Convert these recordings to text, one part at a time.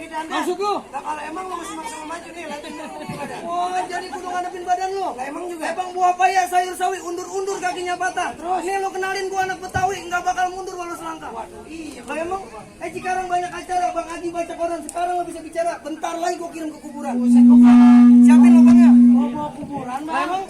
kita anda. Maksud lu? Nah, kalau emang lo masih maksa maju nih, latihan dulu badan. Wah, jadi kudu ngadepin badan lo. Lah emang juga. Bang buah paya sayur sawi undur-undur kakinya patah. Terus nih lo kenalin gua anak Betawi nggak bakal mundur walau selangkah. Waduh, iya. Lah emang sekarang banyak acara Bang Agi baca koran sekarang lo bisa bicara. Bentar lagi gua kirim ke kuburan. Siapin lo Bang ya. Mau bawa kuburan, Lah Bang. emang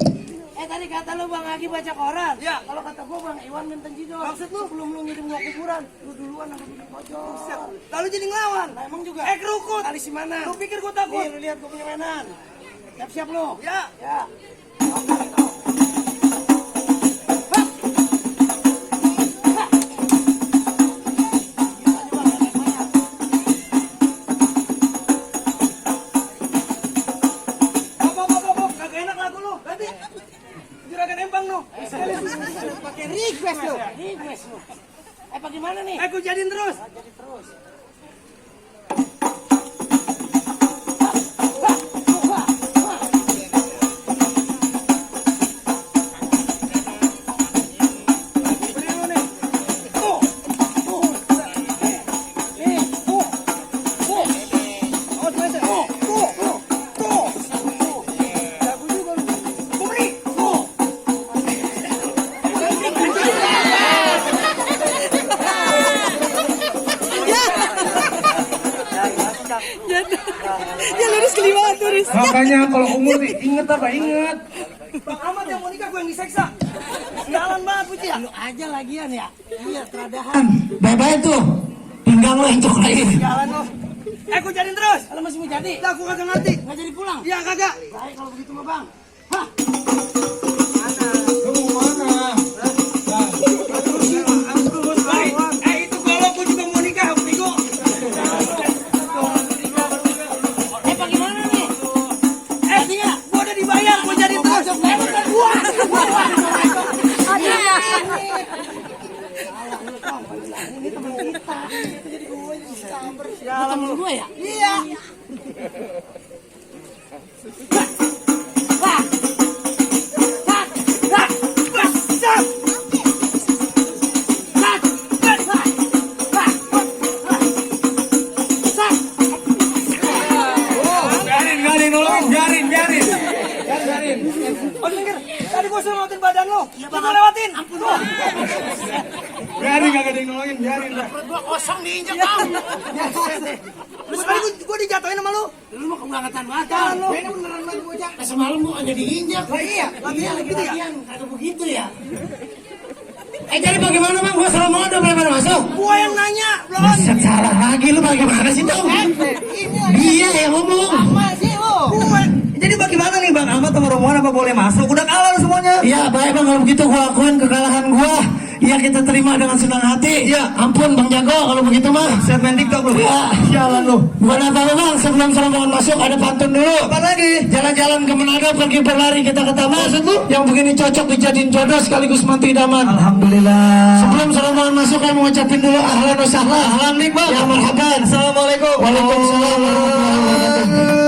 Tadi kata lu Bang Agi baca koran. Ya. Kalau kata gua Bang Iwan minta jidol. Maksud lu? Sebelum lu ngirim gua kuburan, lu duluan aku di pojok. lalu jadi ngelawan. Nah, emang juga. Kerukut. Kali si mana? Lu pikir gua takut? Nih, lu lihat gua punya mainan. Siap-siap lu. Ya. Ya. Kagak enak lagu lu. Berarti juragan empang no. Pakai request lu. Request lu. Bagaimana nih? Aku jadiin terus. Jadi terus. Ya lurus kelima lurus. Makanya kalau umur inget apa inget. Bang Ahmad yang mau nikah gue yang diseksa. Sialan banget Puji ya. Lu aja lagian ya. Iya, teradahan. Bye-bye tuh. Pinggang lo incok lagi. Sialan lo. Gue jadiin terus. Kalau masih mau jadi, Lah aku kagak ngerti. nggak jadi pulang. Iya kagak. Baik kalau begitu mah Bang. Hah. Lu mau mana? Itu kalau aku juga mau nikah, Bego. Bagaimana nih? Tinggal, gua udah dibayar, gua jadi terus. Ini teman kita. Jadi gue disamber. Sialan Temen lu. gue ya? Iya. Biarin. Oh, minggir. Tadi gua suruh lewatin badan lo. Iya, Bang. Lewatin. Ampun, Bang. Biarin kagak ada yang nolongin, biarin dah. Perut gue kosong diinjek Bang. Terus tadi gua dijatuhin sama lu. Lu mah kebangetan banget Jangan Bang. lu. Beda beneran main bocah. Semalam gua hanya diinjak. Lah iya, latihan Lagi gitu ya. latihan, kagak begitu ya. Jadi bagaimana bang? Gua salah mau dong pada masuk. Gua yang nanya, belum. Buset, salah lagi lu bagaimana sih dong? Dia yang ngomong. Masih lo. Jadi bagaimana nih Bang Ahmad sama Romuan apa boleh masuk? Udah kalah semuanya. Iya baik bang, kalau begitu gua akuin kekalahan gua. Iya kita terima dengan senang hati. Iya. Ampun bang Jago kalau begitu mah. Saya main TikTok lu. Ya, Jalan lu. bukan apa-apa bang, sebelum rombongan masuk ada pantun dulu. Apa lagi? Jalan-jalan ke Manado, pergi berlari kita ke taman. Yang begini cocok dijadiin jodoh sekaligus mantu idaman. Alhamdulillah. Sebelum rombongan masuk kami mengucapin dulu ahlan wa sahlan. Ahlan nih Bang. Ya marhaban. Assalamualaikum. Waalaikumsalam warahmatullahi wabarakatuh.